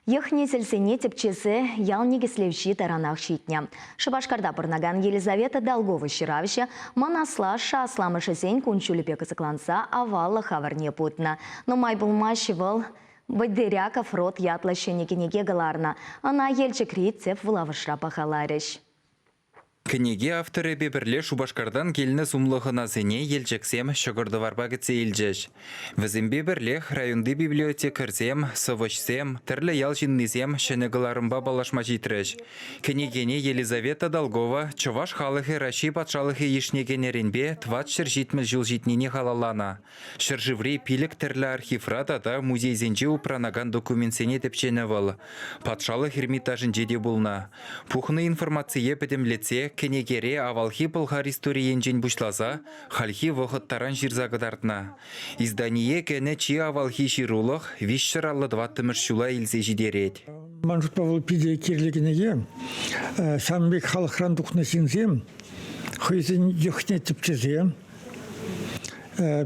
Йӑх-несӗлсене тӗпчесе ял никӗслевҫи таранах ҫитнӗ. Шупашкарта пурӑнакан Елизавета Долгова ҫыравҫӑ мӑн аслашшӗ асламӑшӗсен кун-ҫулӗпе кӑсӑкланса аваллӑх авӑрне путнӑ. Нумай пулмасть вӑл Бадыряков род ятлӑ ҫӗнӗ кӗнеке кӑларнӑ. Ӑна Елчӗкри тӗп вулавӑшра пахаларӗҫ. Кӗнеке авторӗпе пӗрле Шупашкартан килнӗ сумлӑ хӑнасене Елчӗксем ҫӑкӑр-тӑварпа кӗтсе илчӗҫ. Вӗсемпе пӗрлех районти библиотекарьсем, сӑвӑҫсем, тӗрлӗ ял ҫыннисем ҫӗнӗ кӑларӑмпа паллашма ҫитрӗҫ. Кӗнекене Елизавета Долгова чӑваш халӑхӗ Раҫҫей патшалӑхӗ йышне кӗнӗренпе 470 ҫул ҫитнине халалланӑ. Ҫӗршыври пилӗк тӗрлӗ архивра тата музейсенче упранакан документсене тӗпченӗ вӑл. Патшалӑх Эрмитажӗнче те пулнӑ. Пухнӑ информацие пӗтӗмлетсе кӗнекере авалхи пӑлхар историйӗнчен пуҫласа хальхи вӑхӑт таран ҫырса кӑтартнӑ. Издание кӗнӗ чи авалхи ҫырулӑх 354-мӗш ҫула илсе ҫитерет. Ман шутпа вӑл питӗ кирлӗ кӗнеке. Ҫавӑн пек халӑхран тухнӑ ҫынсем хӑйсен йӑхне тӗпчесе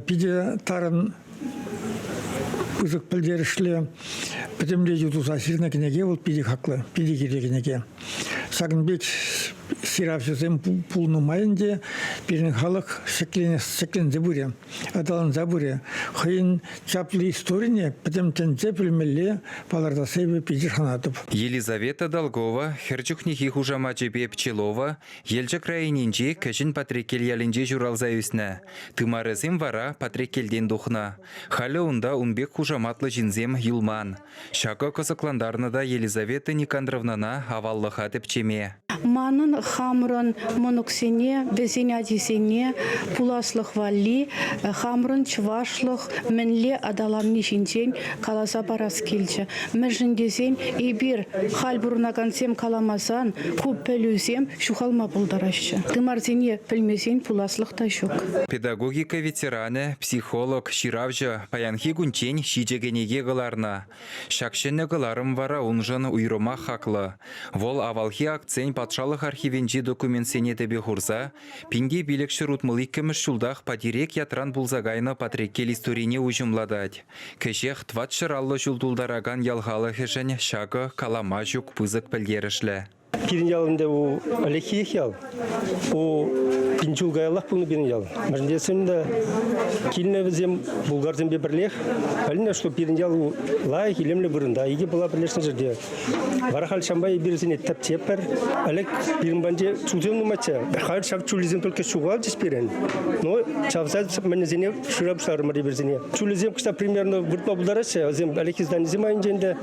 Питӗ тарӑн пысӑк пӗлтерӗшлӗ пӗтӗмлетӳ туса ҫырнӑ кӗнеке вӑл питӗ хаклӑ, питӗ кирлӗ кӗнеке. Ҫакӑн пек ҫыравҫӑсем пулнӑ май ӗнтӗ пирӗн халӑх ҫӗкленсе пырӗ, аталанса пырӗ. Хӑйӗн чаплӑ историне пӗтӗм тӗнче пӗлмелле палӑртасса эпӗ питӗ шанатӑп. Елизавета Долгова хӗр чухнехи хушамачӗпе Пчелова Елчӗк районӗнчи Кӗҫӗн Патреккел ялӗнче ҫуралса ӳснӗ. Тымарӗсем вара Патреккелтен тухнӑ. Халӗ унта ун пек хушаматлӑ ҫынсем юлман. Ҫакӑ кӑсӑклантарнӑ та Елизавета Никандровнӑна аваллӑха тӗпчеме. Манӑн хамӑрӑн мӑнуксене, вӗсен ачисене пуласлӑх валли хамӑрӑн чӑвашлӑх мӗнле аталанни ҫинчен каласа парас килчӗ. Мӗншӗн тесен эпир халь пурӑнакансем каламасан ку пӗлӳсем ҫухалма пултараҫҫӗ. Тымарсене пӗлмесен пуласлӑх та ҫук. Педагогика ветеранӗ, психолог, ҫыравҫӑ паянхи кунччен ҫичӗ кӗнеке кӑларнӑ. Ҫак ҫӗнӗ кӑларӑм вара уншӑн уйрӑмах хаклӑ. Вӑл авалхи актсен патшалӑх архивӗнчи документсене тӗпе хурса 1562 ҫултах Патирек ятран пулса кайнӑ Патреккел историне уҫӑмлатать. Кӗҫех 450 ҫул тултаракан ял халӑхӗшӗн ҫакӑ калама ҫук пысӑк пӗлтерӗшлӗ. Пирӗн ял ӗнтӗ у ӗлӗкхиех ял. У пин ҫул каяллах пулнӑ пирӗн ял. Мӗншӗн тесен те килнӗ вӗсем булгарсемпе пӗрлех пӗлнӗ, что пирӗн ял лайӑх, илемлӗ вырӑнта. Икӗ пӑла пӗрлешнӗ ҫӗрте. Вара халь ҫавӑнпа эпир вӗсене тӗпчетпӗр. Ӗлӗк пирӗн патӗнче чулсем нумайччӗ. Халь ҫав чулӗсем только ҫухалчӗҫ пирӗн. Но чавса мӗнӗсене шыра пуҫларӑмӑр эпир вӗсене. Чулӗсем кӑштах примерно выртма пултараҫҫӗ. Вӗсем ӗлӗкхи зданисем айӗнчен те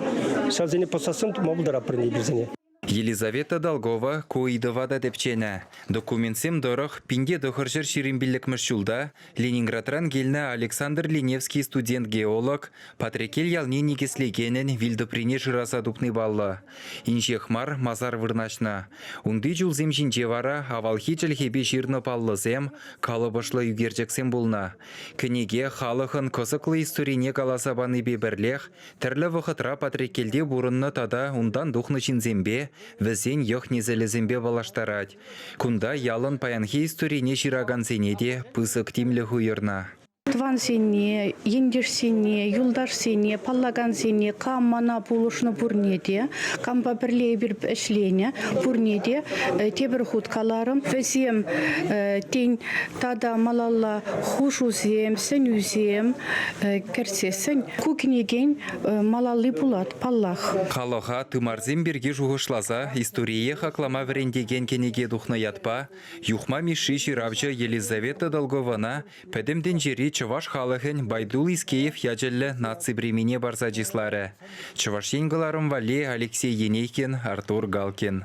ҫавсене пӑсассӑн тума пултаратпӑр эпир вӗсене. Елизавета Долгова ку ыйтӑва та тӗпченӗ. Документсем тӑрӑх 1925 ҫулта Ленинградран килнӗ Александр Линевский студент-геолог Патреккел ялне никӗслекенӗн вилтӑприне шыраса тупни паллӑ. Инҫех мар масар вырнаҫнӑ. Унти чулсем ҫинче вара авалхи чӗлхепе ҫырнӑ паллӑсем, калӑпӑшлӑ ӳкерчӗксем пулнӑ. Кӗнеке халӑхӑн кӑсӑклӑ историне каласа панипе пӗрлех тӗрлӗ вӑхӑтра Патреккелте пурӑннӑ тата унтан тухнӑ ҫынсемпе, вӗсен йӑх-несӗлӗсемпе паллаштарать. Кунта ялӑн паянхи историне ҫыракансене те пысӑк тимлӗх уйӑрнӑ. Тӑвансене, ентешсене, юлташсене, паллакансене, кам мана пулӑшнӑ пурне те, кампа пӗрле эпир ӗҫленӗ пурне те тепӗр хут каларӑм. Вӗсем, тен, тата малалла хушусем, сӗнӳсем кӗртсессӗн ку кӗнекен малалли пулать, паллах. Халӑха тымарсем пирки шухӑшласа историе хаклама вӗрентекен кӗнеке тухнӑ ятпа Юхма Мишши ҫыравҫӑ Елизавета Долговӑна Пӗтӗм тӗнчери чӑваш халӑхӗн Байдул Искеев ячӗллӗ наци премине парса чысларӗ. Чӑваш Ен кӑларӑм валли Алексей Енейкин, Артур Галкин.